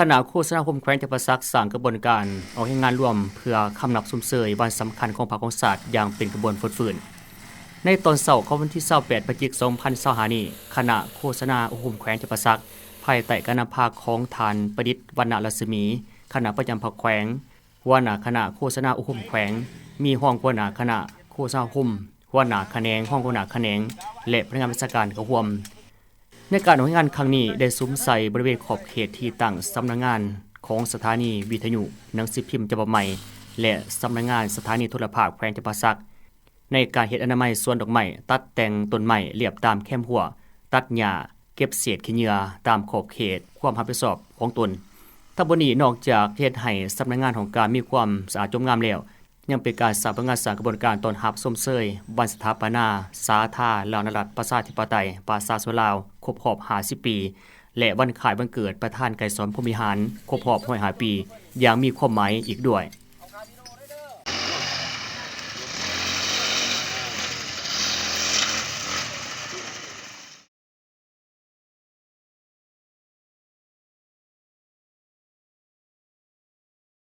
ຄະນະໂຄສະນາອົບຮົມແຂວງຈຳປາສັກ ສ້າງຂະບວນການອອກແຮງງານລວມ ເພື່ອຄຳນັບຊົມເຊີຍວັນສຳຄັນຂອງພັກຂອງຊາດ ຢ່າງເປັນຂະບວນຟົດຟື້ນ. ໃນຕອນເຊົ້າຂອງວັນທີຊາວແປດ ພະຈິກ ສອງພັນຊາວຫ້ານີ້, ຄະນະໂຄສະນາອົບຮົມແຂວງຈຳປາສັກ ພາຍໃຕ້ການນຳພາຂອງທ່ານ ປະດິດ ວັນນະລັດສະໝີ, ຄະນະປະຈຳພັກແຂວງ, ຫົວໜ້າຄະນະໂຄສະນາອົບຮົມແຂວງ, ມີຮອງຫົວໜ້າຄະນະໂຄສະນາອົບຮົມ, ຫົວໜ້າຂະແໜງ, ຮອງຫົວໜ້າຂະແໜງ ແລະ ພະນັກງານວິຊາການເຂົ້າຮ່ວມ. ໃນການອອກແຮງງານຄັ້ງນີ້ ໄດ້ສຸມໃສ່ບໍລິເວນຂອບເຂດທີ່ຕັ້ງສຳນັກງານຂອງສະຖານີວິທະຍຸ, ໜັງສືພິມສະບັບໃໝ່ ແລະ ສຳນັກງານສະຖານີໂທລະພາບແຂວງຈຳປາສັກ ໃນການເຮັດອະນາໄມສວນດອກໄມ້, ຕັດແຕ່ງຕົ້ນໄມ້ລຽບຕາມແຄມຮົ້ວ, ຕັດຫຍ້າ, ເກັບເສດຂີ້ເຫຍື້ອຕາມຂອບເຂດຄວາມຮັບຜິດຊອບຂອງຕົນ. ທັງໝົດນີ້ນອກຈາກເຮັດໃຫ້ສຳນັກງານຫ້ອງການມີຄວາມສະອາດຈົບງາມແລ້ວ, ຍັງເປັນການສ້າງຜົນງານ, ສ້າງຂະບວນການຕ້ອນຮັບຊົມເຊີຍວັນສະຖາປະນາສາທາລະນະລັດ ປະຊາທິປະໄຕ ປະຊາຊົນລາວ ຄົບຮອບຫ້າສິບປີ ແລະ ວັນຄ້າຍວັນເກີດປະທານໄກສອນ ພົມວິຫານ ຄົບຮອບຮ້ອຍຫ້າປີ ຢ່າງມີຄວາມໝາຍອີກດ້ວຍ.